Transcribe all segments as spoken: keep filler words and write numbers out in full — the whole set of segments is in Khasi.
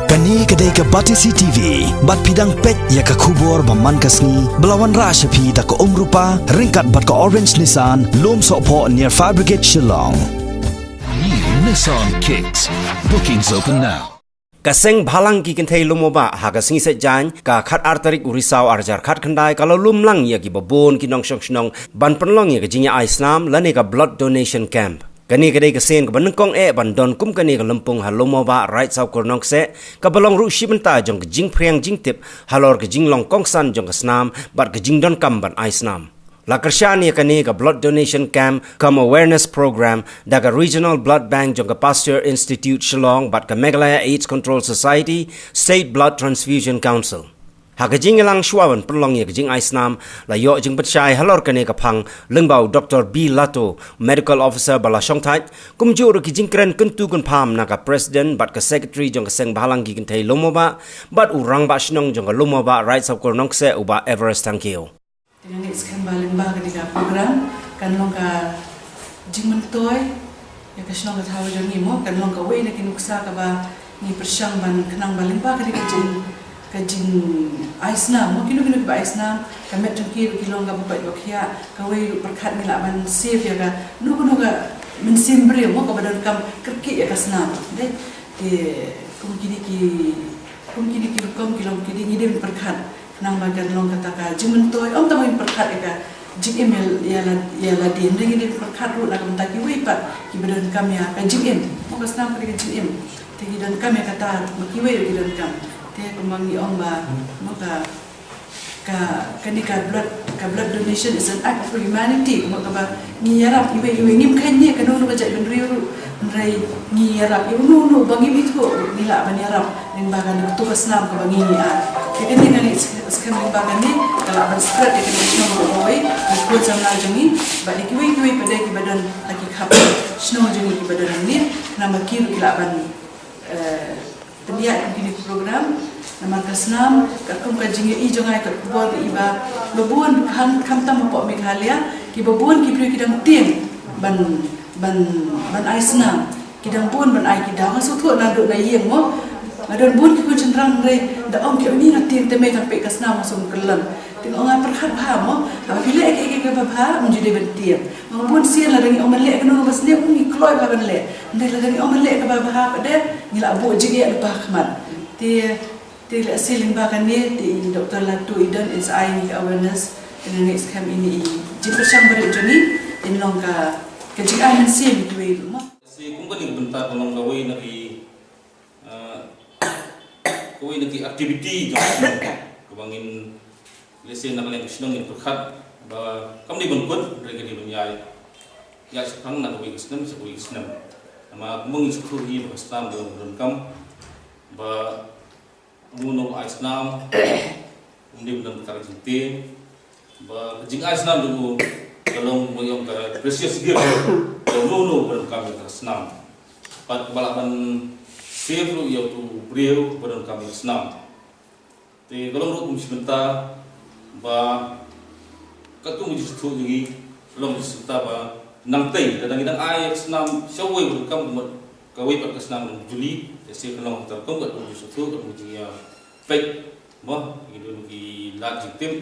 Kane ka dei ka Batesi T V, bad phi dang peit ïa ka khubor ba man ka sngi, ba la wanrah sha phi da ka Umrupa, ryngkat bad ka Orange Nissan, Lumsohphoh near Fire Brigade Shillong. New Nissan Kicks. Bookings open now. Ka seng bhalang ki kynthei Lumobah ha ka sngi Saitjaiñ, ka khat ar tarik u Risaw ar hajar khat khyndai ka la lum lang ïa ki babun ki nongshong shnong ban pynlong ïa ka jingïa ai snam lane ka blood donation camp. Kane ka dei ka sien kaba nyngkong eh ban don kum kane ka lympung ha Lumobah, Raid Sawkur Nongkseh, kaba long ruh shi bynta jong ka jingphriang jingtip halor ka jinglong kongsan jong ka snam bad ka jingdonkam ban ai snam. La kyrshan ïa kane ka blood donation camp cum awareness program da ka Regional Blood Bank jong ka Pasteur Institute Shillong bad ka Meghalaya AIDS Control Society, State Blood Transfusion Council. Ha ka jingïalang shuwa ban pynlong ïa ka jingai snam, la ïoh jingpynshai halor kane ka phang lyngba u Doctor B Lato, Medical Officer ba la shongthait, kumjuh ruh ki jingkren kyntu kynpham na ka President bad ka Secretary jong ka seng bhalang ki kynthei Lumobah, bad u Rangbah Shnong jong ka Lumobah, Raid Sawkur Nongkseh, u Bah Everest Thangkhiew. Te nga ngeit skhem ba lyngba kane ka program kan long ka jingmyntoi ïa ka shnong ka thaw jong ngi mo, kan long kawei na ki nuksa kaba ngi pyrshang ban khnang ba lyngba kane ka jing, ka jingai snam mo, kino kino kiba ai snam, ka met jong ki ruh ki long kaba koit ba khiah, kawei ruh pyrkhat ngi lah ban save ïa kano kano ka mynsiem briew mo kaba donkam kyrkieh ïa ka snam. Dei, te kum kine ki, kum kine ki rukom ki long, kine ngi dei ban pyrkhat. Khnang ba kan long kata ka jingmyntoi, ym tang ban pyrkhat ïa ka jingim ïa la, ïa lade, hynrei ngi dei ban pyrkhat ruh na ka bynta kiwei pat kiba donkam ïa ka jingim. Mo, ka snam ka dei ka jingim. Te ki donkam ïa kata, ba kiwei ruh ki donkam. Te kumba ngi ong ba, mo, ka, ka, kane ka blood, ka blood donation is an act of humanity. Mo, kaba ngi ïarap iwei iwei, ngim kheiñ ne kano kano ka jaitbynriew ruh, hynrei ngi ïarap ïa uno uno ba ngim ithuh ruh, ngi lah ban ïarap lyngba kane kato ka snam kaba ngi, ngi ai. Te kane nga ngeit skhem lyngba kane ka lah ban spread ïa kane ka shnong ruh kawei, ïa ki khun samla jong ngi bad ïa kiwei kiwei pat de kiba don ha ki khap shnong jong ngi kiba don hangne, khnang ba ki ruh ki lah ban, eh, pynïaid kum kine ki program. Namar ka snam, katkum ka jingïohi jong nga, ka khubor ka i ba babun, khamtam hapoh Meghalaya, kiba bun ki briew ki dang tieng ban, ban, ban ai snam. Ki dang bun ban ai ki daw. Nga sngewthuh naduh na ïing mo, nga don bun ki khun shynrang, hynrei da ong ki, ïohi nga tieng te mei, tang peit ka snam nga sngew kyllon. Te nga ong, nga pyrkhat bha mo, haba phi leh kiei kiei kiba bha, ym ju dei ban tieng. Nga bun sien lada ngi ong ban leh kano kaba sniew, ngi kloi bha ban leh. Hynrei lada ngi ong ban leh kaba bha pat de, ngi lah buh jingeh lypa ha khmat. Te, te lehse lyngba kane te i Doctor Latu i don in sa ai ïa ngi ka awareness. Te nga ngeit skhem ine i jingpyrshang barit jong ngi in long ka, ka jingai mynsiem ïa kiwei ruh mo. Lehse kum kane ka bynta ka long kawei na ki, ah, kawei na ki activity jong ka shnong kaba ngin, lehse na ka liang ka shnong ngin pyrkhat ba kam dei ban kut, hynrei ka dei ban ïaid, ïaid shaphrang na kawei ka snem sha kawei ka snem. Namar kumba ngi sngewthuh hi ba ka snam ka long ka donkam, ba uno uno ba ai snam um dei ban don ka jingtieng, ba ka jingai snam jong u ka long, ba ong ka precious gift jong uno uno ba donkam ïa ka snam. Bad ba lah ban save ruh ïa uto u briew ba donkam ïa ka snam. Te ka long ruh kum shi bynta ba katkum ka jingsngewthuh jong ngi, ka long shi bynta ba nangtei lada ngi dang ai ïa ka snam sha uwei ba donkam, kumba kawei pat ka snam ka long juli, te lehse ka long kata rukom, katkum ka jingsngewthuh, katkum ka jingïapeit mo, ngi don ki lad jingtip.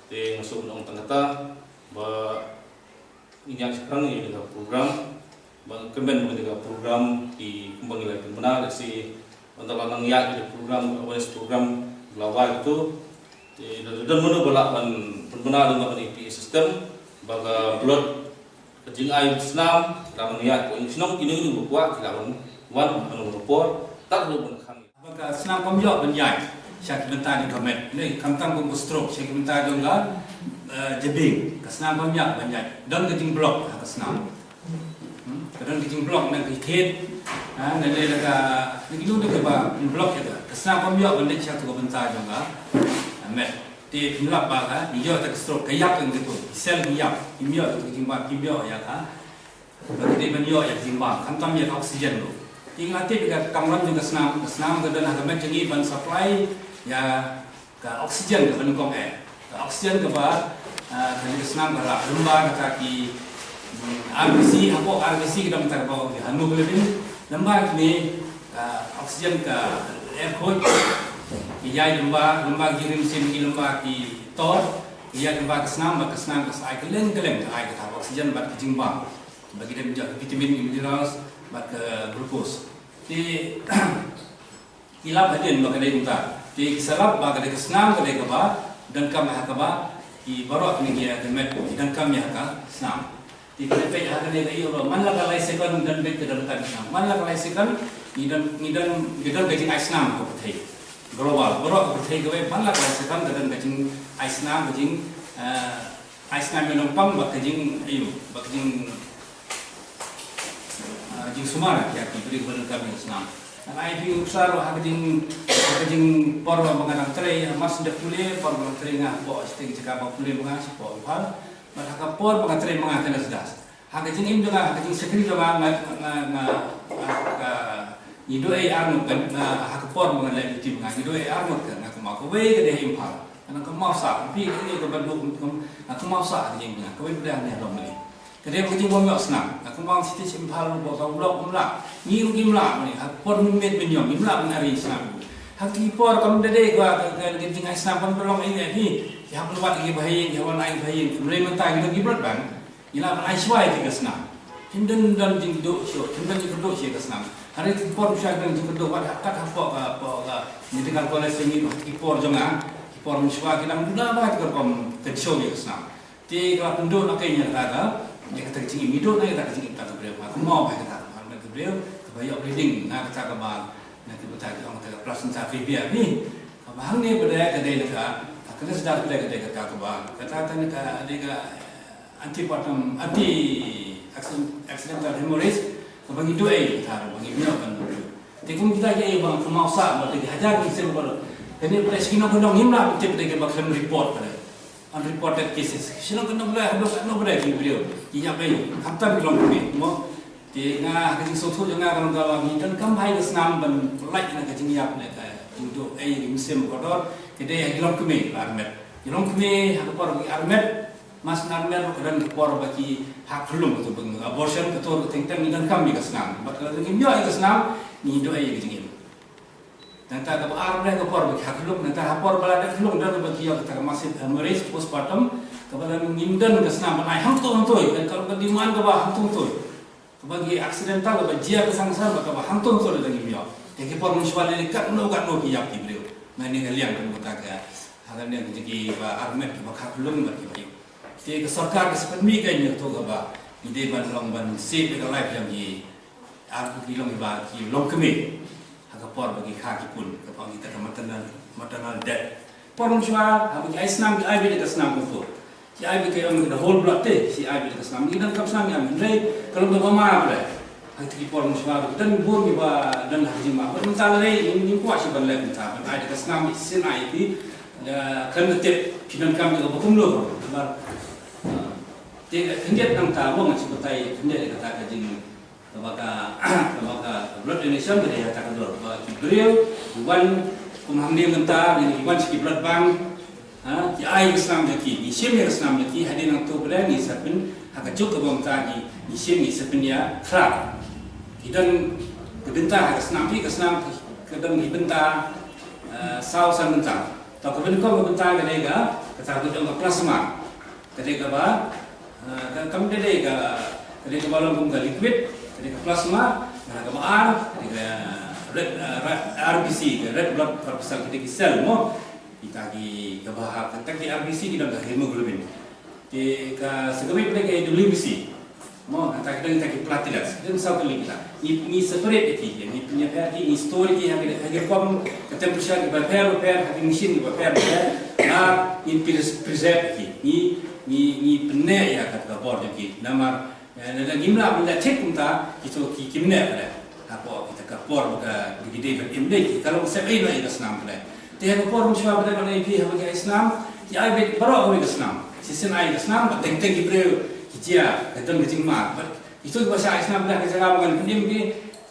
Te nga sngewbha ban ong tang kata ba ngin ïaid shaphrang ïa kane ka program. Ba nga kyrmen ba kane ka program ki, kumba ngi la pynbna, lehse ynda la nang ïaid ïa kane ka program, awareness program la wai kato, te da don mano ba lah ban pynbna lyngba kane ka U P A system ba ka blood, ka jingai snam, lada nang ïaid ko ïing shnong, kino kino ba kwah ki lah ban wan ha kano kano ka por, tad haduh ban khang. Ba ka snam kam ïoh ban ïaid sha ki bynta jong ka met, ne, khamtam kum ka stroke, sha ki bynta jong ka, eh, jabieng, ka snam kam ïoh ban ïaid. Don ka jingblock ha ka snam. Hmm? Ka don ka jingblock na ka thied, ha, na, na, na ka, na kino kino kiba block ïa ka. Ka snam kam ïoh ban leit sha kato ka bynta jong ka, eh, met. Te phin lap ba ka, ïoh ïa ka stroke, ka ïap ïa kato, ki cell ki ïap, kim ïoh ïa ka jingbam, kim ïoh ïa ka. Ba ki dei ban ïoh ïa ka jingbam, khamtam ïa ka oxygen ruh. Te nga tip ïa ka kamram jong ka snam, ka snam ka don ha ka met jong ngi ban supply ïa ka oxygen kaba nyngkong eh. Ka oxygen kaba, ah, kane ka snam ka rah lyngba kata ki, mm, R B C, hapoh R B C ka don kata kaba ong ki hemoglobin. Lyngba kine, Ka oxygen ka air khuid. Ki ïaid lyngba, lyngba ki rim sim ki lyngba ki tor. Ki ïaid lyngba ka snam, bad ka snam ka sa ai kylleng kylleng, ka ai kata ka oxygen bad ka jingbam. Ba ki dei ban jot vitamin, minerals bad ka glucose. Te ki lap hadien ba ka dei kumta. Te ki sa lap ba ka dei ka snam ka dei kaba donkam ha kaba ki baroh kine ki ïa ka met ki donkam ïa ka snam. Te ka dei peit ha kane ka ïoh ba man la ka lai second don beit ka donkam snam. Man la ka lai second ngi don, ngi don, ngi don ka jingai snam ka pyrthei. Global, baroh ka pyrthei kawei man la ka lai second ka don ka jingai snam, ka jing, eh, ai snam ïa nongpang bad ka jing, aïu, bad ka jing, ah, jingsumar ïa ki briew ba donkam ïa ka snam. Ngan ai phi u ksar ha ka jing, ha ka jingpor ba nga dang trei, ha mas da pule, por ba nga trei nga hapoh shatei ka jaka ba pule ba nga shapoh Imphal. Bad ha ka por ba nga trei ba nga ka Nasdas. Ha ka jingim jong nga, ha ka jingshakri jong nga, nga, nga, nga, nga, ngi duh ei ar ngut ka, nga, ha ka por ba nga leh duty ba nga, ngi duh ei ar ngut ka, nga kynmaw kawei ka dei ha Imphal. Nga kynmaw sah, phi ka dei kaba duh, nga kynmaw sah ha ka jingim jong nga, kawei ka dei ha Nongmali. Ka dei ka jingbym ïoh snam, nga kynmaw sha shatei Imphal ruh ba ka block um lah, ngi ruh ngim lah, mane, ha ka por mynmiet mynñiom, ngim lah ban arrange snam. Ha ki por kam da dei ka, ka, ka jingai snam kam da long ei ei phi, ki hap ban wad ki bhaïing, ki hap ban ai bhaïing, kumne mynta ngi dang ki blood bank. Ngi lah ban ai shuwa ïa ki ka snam. Kim don, don jingduh shuh, kim don jingduh shuh ïa ka snam. Hynrei ki por shuwa ki don jingduh wat kat hapoh ka, hapoh ka medical college ngi, ki por jong nga, ki por shuwa ki dang duh ba ki rukom ka shuh ïa ka snam. Te ka la pynduh na ka ïa ka, ïa kata ka jingim, ngi duh na ïa kata ka jingim ta ka briew. Ka mo ba kata ka briew kaba ïoh bleeding na kata kaba, na ki bata ki ong kata ka placenta previa ni. Kaba hangne ba dei ka dei na ka, ka kena sedar ka dei, ka dei kata kaba, kata ka dei ka, dei ka antepartum, anti accident-, accidental hemorrhage, kaba ngi duh ei kata, ba ngi ñiew ban duh. Te kum kita ki ei ba nga kynmaw sah ba te ki hajar ki sem ba. Kane ba te shi nongkyndong ngim lah ban tip, te ki ba khlem report ba te. Unreported cases. Shi nongkyndong ba te haduh katno ba te ki briew ki ïap ei. Khamtam ki longkmie mo. Te nga ha ka jingsngewthuh jong nga ka long kaba ngi donkam bha ïa ka snam ban pyllait na ka jingïap ne ka jingduh ei ïa ki mynsiem kordor. Ka dei ha ki longkmie ba armet. Ki longkmie ha ka por ba ki armet. Mas nar mer ka don ka por ba ki hap khyllung, kato ba abortion, kato ka teng teng ngi donkam ïa ka snam. Bad ka la dang ngim ïoh ïa ka snam, ngi duh ei ïa ka jingim. Nangta kaba ar ka por ba ki hap khyllung, nangta ha por ba la dep khyllung don ba ki ïoh kata ka massive hemorrhage postpartum, kaba la ngim don ka snam ban ai hangto hangto, ka, ka demand kaba hangto hangto. Kaba ki accidental, kaba jia ka sangsar, kaba hangto hangto la dang ngim ïoh. Te ki por mynshuwa lei katno katno ki ïap ki briew. Nga ne nga liang kum kata ka, ha kane ka jaka ba armet, kaba kha khyllung bad ki briew. Te ka sorkar ka sa pynmih ka ïa kato kaba ngi dei ban long ban save ïa ka life jong ki, ar ki long kiba ki longkmie. Ha ka por ba ki kha ki pun, kaba ngi ta ka maternal, maternal death. Por mynshuwa haba ki ai snam, ki ai beit ka snam kumto. Ki ai beit ka ong ka whole blood te, ki ai beit ka snam. Ngi donkam snam ngi ai, hynrei ka long kaba ma ba dei. Ha kito ki por mynshuwa ba don bun kiba don ha ka jingma. Bad mynta lei ngim, ngim kwah shuh ban leh mynta, ban ai ka snam, shisien ai ïa ki. Khlem da tip phi donkam ïa kaba kumno. Namar, ah, te khyndiat nangta mo nga shu batai khyndiat ïa kata ka jing, kaba ka, kaba ka blood donation ka dei ha kata ka dur ba ki briew ki wan kum hangne mynta, ki wan sha ki blood bank. Ha, ki ai ka snam ïa ki, ngi shim ïa ka snam ïa ki, hadien nangto ba dei ngi sa pyn, ha ka juk kaba mynta ngi, ngi shim ngi sa pynïakhlad. Ki don ki bynta ha ka snam, ki ka snam ka don ki bynta, eh, saw san bynta. To ka bynta, ka bynta ka dei ka, kata ka ong ka plasma. Ka dei kaba, eh, ka, kam dei dei ka, ka dei kaba long kum ka liquid, ka dei ka plasma, ka dei kaba ar, ka dei ka red, eh, red R B C, ka red blood corpuscle, ka dei ki cell mo. Kita ki kaba ha, kata ki R B C ki don ka hemoglobin. Te ka sa kawei pdeng ka W B C. Mo, kata ki don kita ki platelets. Ki don saw tylli kita. Ngi, ngi separate ïa ki, ngi pynïapher ki, ngi store ïa ki ha ki, ha ki rukom ka temperature kiba pher, ba pher, ha ki machine kiba pher, ba pher. Ngi pres-, preserve ïa ki. Ngi, ngi, ngi pynneh ïa ka, ka bor jong ki. Namar Eh, lada ngim lah ban leh thik kumta, kito ki, kim neh pat. Hapoh kita ka por ba ka, ba ki dei ban im dei, ki ka long sep ei noh ïa ka snam pat. Te ha ka por mynshuwa pat ban ai phi haba ki ai snam, ki ai beit baroh kawei ka snam. Shisien ai ka snam, ba teng teng ki briew, ki jia, ka don ka jingma. Bad kito kiba shah ai snam pat ha ka jaka ba ngan pynim ki,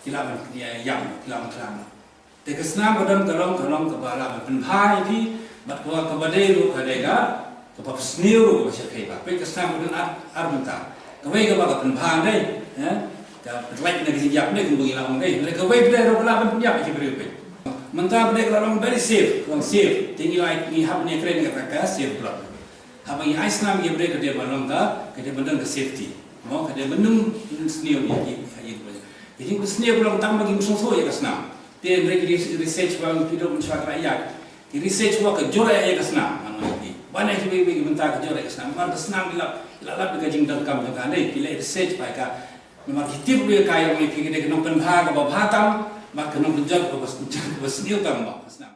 ki lah ban, ki, ïam, ki lah ban khlad. Te ka snam ka don ka long, ka long kaba lah ban pynbha ïa phi, bad kaba, kaba dei ruh ka dei ka, kaba pynsniew ruh kaba shyrkhei ba. Peit ka snam ka don ar, ar bynta. Kawei kaba ka pynbha dei, eh? Ka lait na ka jingïap ne kumba ngi la ong dei. Hynrei kawei pat de ruh ka lah ban pynïap ïa ki briew peit. Mynta pat de ka la long very safe, long safe. Te ngi la, ngi hap ban ïakren ïa kata ka safe blood. Haba ngi ai snam ïa ki briew ka dei ban long ka, ka dei ban don ka safety. Mo, ka dei ban ym sniew ïa ki, ïa ki briew. Ka jingsniew ka long tang ba kim sngewthuh ïa ka snam. Te hynrei ki research ba ngi pyndonkam shuwa ka la ïaid, ki research ba ka jur ïa ka snam, man ong ki. Ban ïa kiwei kiwei ki bynta ka jur ïa ka snam. Namar ka snam ki lap, ki la lap da ka jingdonkam jong ka, ne ki leh research ba ka. Namar ki tip ruh ïa ka, ïa ong ki, ka dei ka nongpynbha kaba bha tam, bad ka nongpynjot kaba sniew tam ba ka snam.